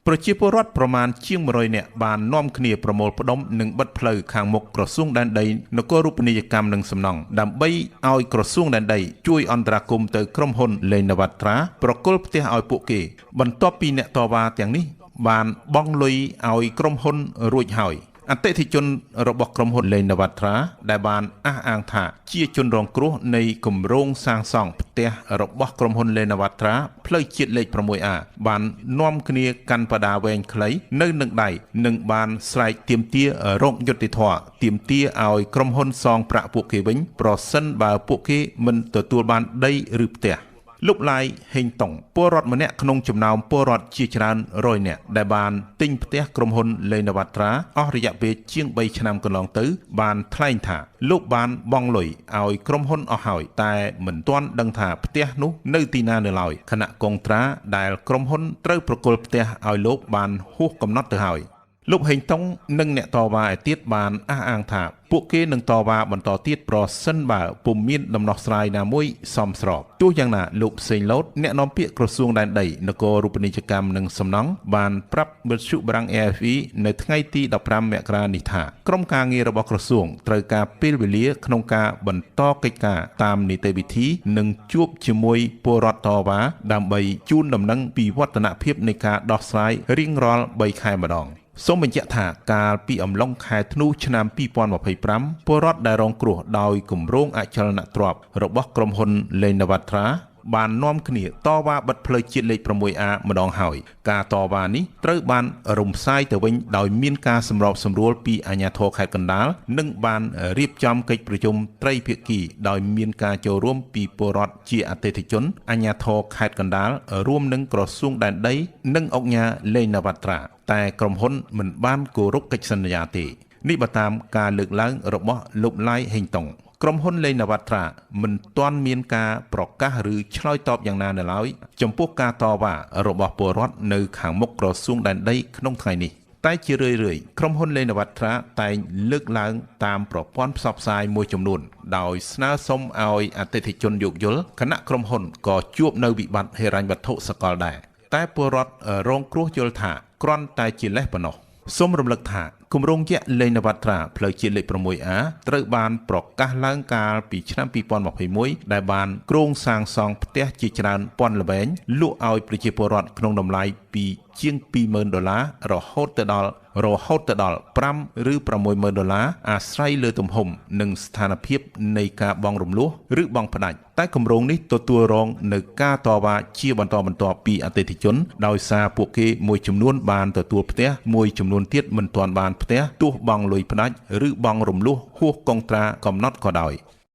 ប្រជាពលរដ្ឋប្រមាណជាង100នាក់បាននាំគ្នាប្រមូលផ្ដុំនិងបិទផ្លូវខាងមុខក្រសួងដែនដីនគររូបនីយកម្មនិងសំណង់ដើម្បីឲ្យក្រសួងដែនដីជួយអន្តរាគមន៍ទៅក្រុមហ៊ុនលេងនវត្រាប្រគល់ផ្ទះឲ្យពួកគេបន្ទាប់ពីអ្នកតវ៉ាទាំងនេះបានបង់លុយឲ្យក្រុមហ៊ុនរួចហើយ។ អតិថិជនរបស់ក្រុមហ៊ុនលេងនវត្រាដែលបានអះអាងថាជាជនរងគ្រោះនៃគម្រោងសាងសង់ផ្ទះរបស់ក្រុមហ៊ុនលេងនវត្រាផ្លូវជាតិលេខ 6A បាននាំគ្នាកាន់បដាវែងខ្លីនៅនឹងដៃនិងបានស្រែកទាមទាររកយុត្តិធម៌ទាមទារឲ្យក្រុមហ៊ុនសងប្រាក់ពួកគេវិញប្រសិនបើពួកគេមិនទទួលបានដីឬផ្ទះ។ លោកឡាយហេងតុងពលរដ្ឋម្នាក់ក្នុងចំណោមពលរដ្ឋជាច្រើនរយនាក់ដែលបានទិញផ្ទះក្រុមហ៊ុនលេងនវត្រាអស់រយៈពេលជាង3ឆ្នាំកន្លងទៅបានថ្លែងថាលោកបានបង់លុយឲ្យក្រុមហ៊ុនអស់ហើយតែមិនទាន់ដឹងថាផ្ទះនោះនៅទីណានៅឡើយខណៈកុងត្រាដែលក្រុមហ៊ុនត្រូវប្រគល់ផ្ទះឲ្យលោកបានហួសកំណត់ទៅហើយ។ លោកហេងតុងនិងអ្នកតវ៉ាឯទៀតបានអះអាងថាពួកគេនឹងតវ៉ាបន្តទៀតប្រសិនបើពុំមានដំណោះស្រាយណាមួយសមស្រប។ ទោះយ៉ាងណាលោកសេងឡូតអ្នកនាំពាក្យក្រសួងដែនដីនគររូបនីយកម្មនិងសំណង់បានប្រាប់វិទ្យុបារាំង AFE នៅថ្ងៃទី15មករានេះថាក្រុមការងាររបស់ក្រសួងត្រូវការពេលវេលាក្នុងការបន្តកិច្ចការតាមនីតិវិធីនិងជួបជាមួយពលរដ្ឋតវ៉ាដើម្បីជូនដំណឹងពីវឌ្ឍនភាពនៃការដោះស្រាយរៀងរាល់3ខែម្ដង។ សូមបញ្ជាក់ថាកាលពីអំឡុងខែធ្នូឆ្នាំ2025ពលរដ្ឋដែលរងគ្រោះដោយគម្រោងអចលនទ្រព្យរបស់ក្រុមហ៊ុនលេងនវត្រាបាននាំគ្នាតវ៉ាបិទផ្លូវជាតិលេខ 6A ម្ដងហើយ។ ការតវ៉ានេះត្រូវបានរំសាយទៅវិញដោយមានការសម្របសម្រួលពីអាជ្ញាធរខេត្តកណ្ដាលនិងបានរៀបចំកិច្ចប្រជុំត្រីភាគីដោយមានការចូលរួមពីពលរដ្ឋជាអតិថិជនអាជ្ញាធរខេត្តកណ្ដាលរួមនឹងក្រសួងដែនដីនិងឧកញ៉ាលេងនវត្រាតែក្រុមហ៊ុនមិនបានគោរពកិច្ចសន្យាទេ។ នេះបើតាមការលើកឡើងរបស់លោកឡាយហេងតុង។ ក្រុមហ៊ុនលេងនវត្រាមិនទាន់មានការប្រកាសឬឆ្លើយតបយ៉ាងណានៅឡើយចំពោះការតវ៉ារបស់ពលរដ្ឋនៅខាងមុខក្រសួងដែនដីក្នុងថ្ងៃនេះតែជារឿយៗក្រុមហ៊ុនលេងនវត្រាតែងលើកឡើងតាមប្រព័ន្ធផ្សព្វផ្សាយមួយចំនួនដោយស្នើសុំឲ្យអតិថិជនយោគយល់ខណៈក្រុមហ៊ុនក៏ជួបនៅវិបត្តិហិរញ្ញវត្ថុសកលដែរតែពលរដ្ឋរងគ្រោះយល់ថាគ្រាន់តែជាលេសប៉ុណ្ណោះ។ សូមរំលឹកថាគម្រោងយៈលេងនវត្រាផ្លូវជាតិលេខ 6A ត្រូវបានប្រកាសឡើងកាលពីឆ្នាំ2021ដែលបានគ្រោងសាងសង់ផ្ទះជាច្រើនពាន់ល្វែងលក់ឲ្យប្រជាពលរដ្ឋក្នុងតម្លៃពីជាង20000ដុល្លាររហូតទៅដល់5ឬ60000ដុល្លារអាស្រ័យលើទំហំនិងស្ថានភាពនៃការបង់រំលោះឬបង់ផ្ដាច់តែគម្រោងនេះទទួលរងនៅការតវ៉ាជាបន្តបន្ទាប់ពីអតិថិជនដោយសារពួកគេមួយចំនួនបានទទួលផ្ទះមួយចំនួនទៀតមិនទាន់បានផ្ទះទោះបង់លុយផ្ដាច់ឬបង់រំលោះហួសកុងត្រាកំណត់ក៏ដោយ។